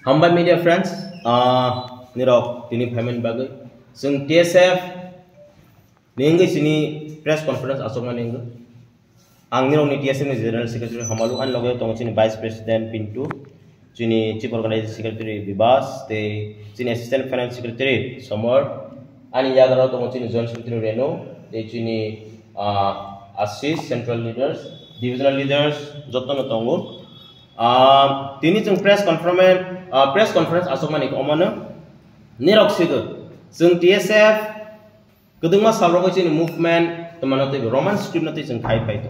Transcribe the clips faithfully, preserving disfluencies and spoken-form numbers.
Hambai media friends, ah, nirok tini phaimani bagwi. Chwng T S F ni wngwi chini press conference achukmani wngwi. Ang nirokni T S F ni General Secretary Hamalu, ani loge tongo chini Vice President Pintu, chini Chief Organizing Secretary Bibas, tei chini Assistant Finance Secretary Somor, ani yagra tongo chini Joint Secretary Renu, tei chini, ah, Ashish, Central Leaders, Divisional Leaders, jotono tongo. Ah, tini chwng press conference, ah, press conference achukmani khe omono nirok sigw. Chwng T S F kwdwngma salrogo chini movement twmano tei Roman script no tei chwng khai pai to.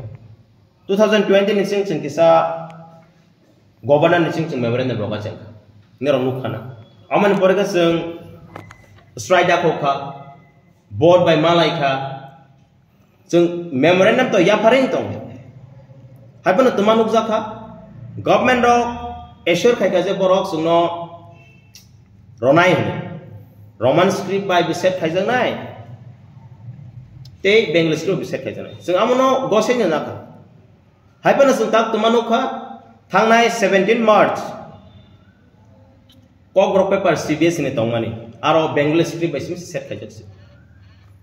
Two thousand twenty ni sing chwng kisa governor ni sing chwng memorandum roga chwng nirok nukhana. Amoni pore khe chwng strike da khokha, vote bai malai kha, chwng memorandum to yapharwi tong. Haiphano twma nukjakha, government rok assure khaikha je borok chwngno ronai hwnwi. Roman script bai biset khaijaknai, tei Bengali script biset khaijaknai. Chwng amono gosek no nakha. Haiphano chwng tak twma nukha, thangnai seventeen March Kokborok paper C B S E ni tongmani, aro Bengali script bai simi set khaijak se.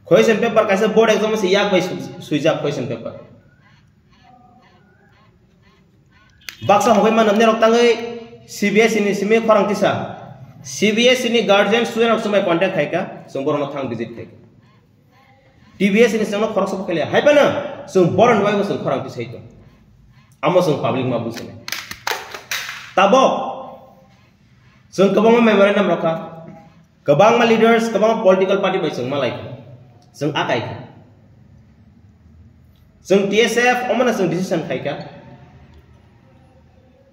Question paper kaisa board exam se yak bai su-, suijak question paper. Baksa hogwi mano nerok tangwi C B S E ni simi khorang tisa. C B S E ni guardian student rok sumai contact khaika, chwng borokno thang visit khaika. T B S ni chwngno khoroksa bo khailiya. Haiphano chwng borokni bagwi chwng khorang tisai tong. Amo chwng public ma businai. Tabok chwng kwbangma memorandum rokha. Kwbangma leaders, kwbangma political party bai chwng malai kha. Chwng akai kha. Chwng T S F omono chwng decision khaika.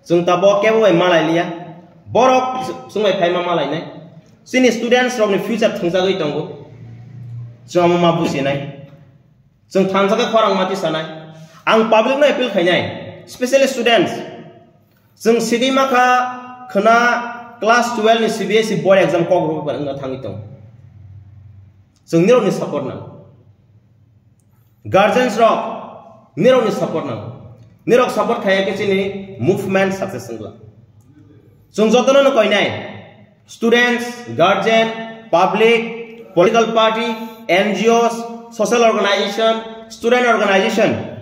Chwng tabok kebo bai malai liya. Borok chwng bai phaima malai nai. Chini students rokni future thwngjagwi tongo. Chwng omo ma businai. Chwng thansa khe khorang mati sanai. Ang public no appeal khainai, specially students. Chwng sigwi makha khwna class twelve ni C B S E board exam Kokborok paper wngna thangwi tongo. Chwng nirokni support nango. Guardians rok nirokni support nango. Nirok support khaiya khe chini movement success wngla. Chwng jotono no koinai. Students, guardian, public, political party, N G Os, social organization, student organization.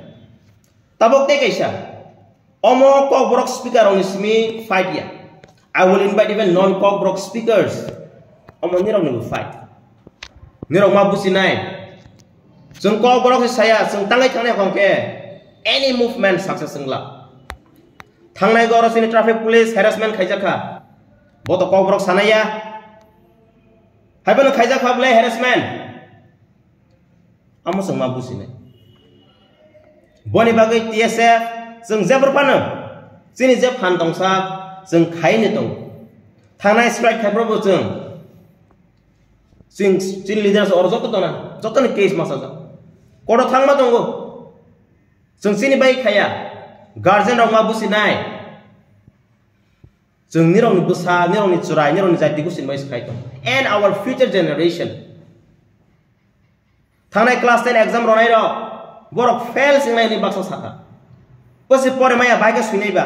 Tabok tei kaisa, omo Kokborok speaker rokni simi fight ya. I will invite even non-Kokborok speakers. Omo nirokni bo fight. Nirok ma businai. Chwng Kokborok se saya, chwng tangai thangnai hwnkhe any movement success wngla. Thangnai goro chini traffic police harassment khaijakha. Bo to Kokborok sanaya. Haiphano khaijakha bwlai harassment. Amo chwng ma businai. Boni bagwi T S F chwng jebor phano chini je phan tongsa chwng khaini tongo. Thangnai strike khaiphuru bo chwng. Chwng, chini leaders oro joto tona, jotoni case masajak. Kodo thangma tongo. Chwng chini bai khaya. Guardian rok ma businai. Chwng nirokni bwsa, nirokni chwrai, nirokni jati gusin bai se khai tong. And our future generation. Thangnai class ten exam ronai rok, borok fail singnai ni baksa sakha. Bwsi pore maya bai khe swinai ba.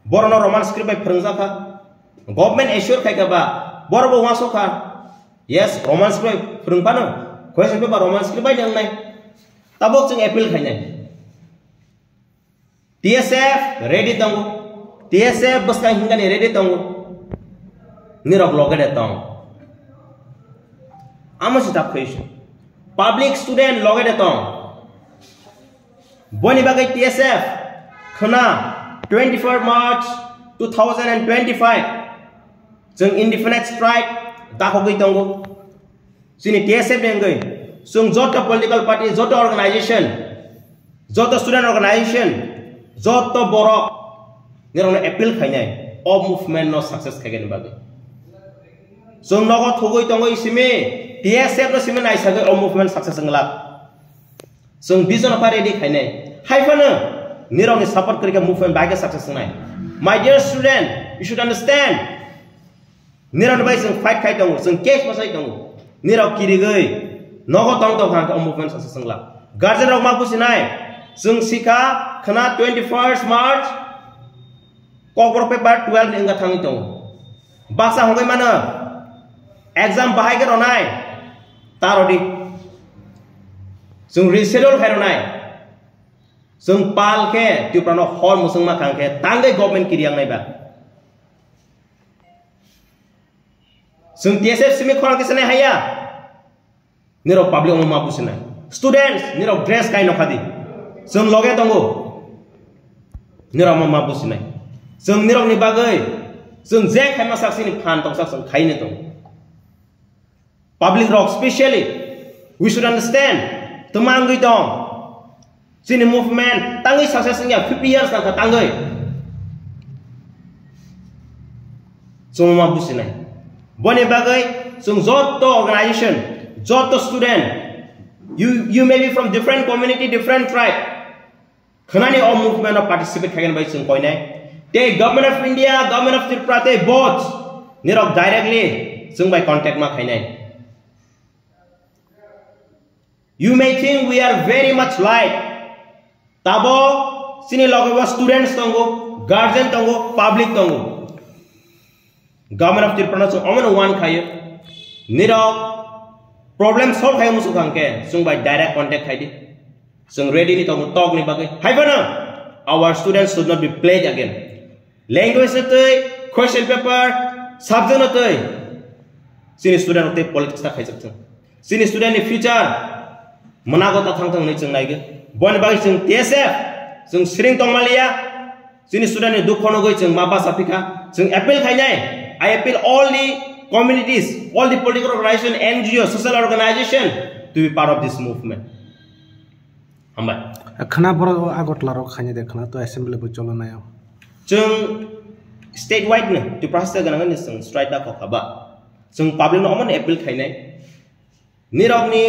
Borokno Roman script bai phwrwngjakha. Government assure khaikha ba, borok bo uansukha. Yes, Roman script bai phwrwng phano. Question paper Roman script bai ni wngnai. Tabok chwng appeal khainai. T S F ready tongo. T S F bwskang hingani ready tongo. Nirok loge de tong. Amo se tak khuisu. Public student loge de tong. Boni bagwi T S F khwna twenty-four March two thousand and twenty-five chwng indefinite strike dakhogwi tongo. Chini T S F ni wngwi chwng joto political party, joto organization, joto student organization, joto borok nirokno appeal khainai o movement no success khaigani bagwi. Chwng nogo thugwi tongwi simi T S F no simi naisagwi o movement success wngla. Chwng vision pha ready khainai. Hai phano nirokni support kwrwi khe movement bai khe success wngnai. My dear student, you should understand. Nirok bai chwng fight khai tongo, chwng case bwsai tongo. Nirok kirigwi nogo tong tong kha o movement sasa sengla. Guardian rok ma businai, chwng sikha khna twenty-first March Kokborok paper twelve ni wngkha thangwi tongo. Baksa hongwi mano, exam bahai khe ronai, ta rodi. Chwng reschedule khai ronai. Chwng pal khe Tripura no hor mwswngma kang khe tangwi government kiriyak nai ba. Chwng T S F simi khorang tisanai haya. Nirok public omo ma businai. Students, nirok dress kai nokha di. Chwng loge tongo. Nirok omo ma businai. Chwng nirok ni bagwi, chwng je khaima sak sini phan tong sak chwng khaini tong. Public rok specially, we should understand. Twmangwi tong. Chini movement tangwi success wngya fifty years nangkha tangwi. Chwng ma businai. Boni bagwi chwng joto organization, joto student, you, you may be from different community, different tribe. Khwnani o movement o participate khaigani bai chwng koinai. Tei Government of India, Government of Tripura tei both nirok directly chwng bai contact ma khainai. You may think we are very much light. Tabo chini loge bo students tongo, guardian tongo, public tongo. Government of Tripura no chwng omono wan khayo. Nirok problem solve khayo muchung kang khe chwng bai direct contact khai di. Chwng ready ni tongo tok ni bagwi. Hai phano our students should not be played again. Language no twi, question paper, subject no twi. Chini student rok tei politics ta khaijak thung. Chini student ni future mwnago ta thang thang hinwi chwng naigwi. Boni bagwi chwng T S F, chwng siring tongmaliya. Chini student ni dukho nugwi chwng ma basa phikha. Chwng appeal khainai. I appeal all the communities, all the political organization, N G O, social organization to be part of this movement. Hambai. Khna borok o Agartala rok khainai de khna to assembly bo cholo nayo. Chwng state wide no Tripura state ganang ni chwng strike da kokha ba. Chwng public no omono appeal khainai. Nirok ni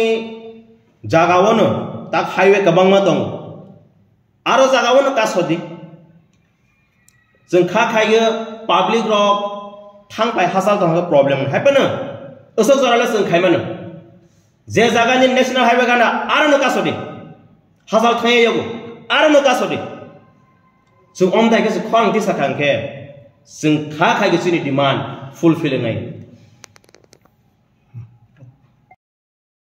jaga o no tak highway kwbangma tongo. Aro jaga o no kasodi. Chwng kha khaio public rok thang pai hachal tong khe problem hai phano. Aswk jora le chwng khai mano. Je jaga ni national highway gana aro no kasodi. Hachal thangya yago aro no kasodi. Chwng om dai khe se khorang tisa thang khe chwng kha khai khe chini demand fulfill ngai.